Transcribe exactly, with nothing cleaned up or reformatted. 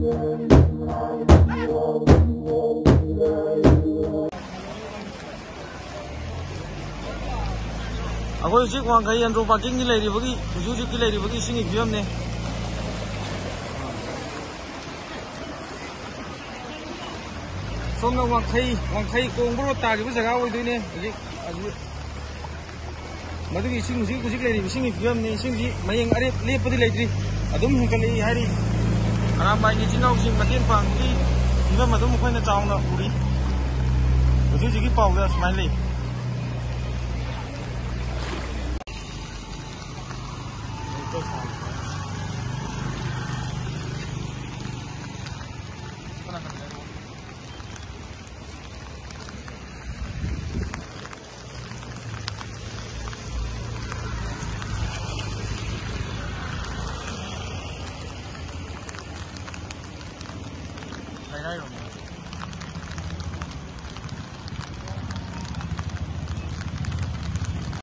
ꯑꯩꯈꯣꯏ ꯍꯧꯖꯤꯛ ꯋꯥꯡꯈꯩ ꯑꯟꯗ꯭ꯔꯣ ꯄꯥꯔꯀꯤꯡꯒꯤ ꯂꯩꯔꯤꯕꯒꯤ, ꯍꯧꯖꯤꯛ ꯍꯧꯖꯤꯛꯀꯤ ꯂꯩꯔꯤꯕꯒꯤ ꯏꯁꯤꯡꯒꯤ ꯐꯤꯕꯝꯅꯦ꯫ ꯁꯣꯝꯅ ꯋꯥꯡꯈꯩ, ꯋꯥꯡꯈꯩ ꯀꯣꯡꯕ ꯔꯣꯗ ꯇꯥꯈꯤꯕ ꯖꯒꯥ ꯑꯣꯏꯗꯣꯏꯅꯦ꯫ ꯍꯧꯖꯤꯛ, ꯍꯧꯖꯤꯛ ꯃꯗꯨꯒꯤ ꯏꯁꯤꯡ, ꯍꯧꯖꯤꯛ, ꯍꯧꯖꯤꯛ ꯂꯩꯔꯤꯕ ꯏꯁꯤꯡꯒꯤ ꯐꯤꯕꯝꯅꯤ꯫ ꯏꯁꯤꯡꯁꯤ ꯃꯌꯦꯡ ꯑꯔꯦꯞ ꯂꯦꯞꯄꯗꯤ ꯂꯩꯇ꯭ꯔꯤ, ꯑꯗꯨꯝ ꯍꯦꯟꯒꯠꯂꯛꯏ ꯍꯥꯏꯔꯤ꯫ ꯑꯔꯥꯝꯕꯥꯏꯒꯤ ꯏꯆꯤꯟ ꯏꯅꯥꯎꯁꯤꯡ ꯃꯇꯦꯡ ꯄꯥꯡꯕꯒꯤ ꯐꯤꯕꯝ ꯑꯗꯨꯝ ꯑꯩꯈꯣꯏꯅ ꯆꯥꯎꯅ ꯎꯔꯤ꯫ ꯍꯧꯖꯤꯛ ꯍꯧꯖꯤꯛꯀꯤ ꯄꯥꯎꯗ ꯁꯨꯃꯥꯏꯅ ꯂꯩ꯫ ꯂꯩꯔꯥꯏꯔꯣꯝꯗ꯫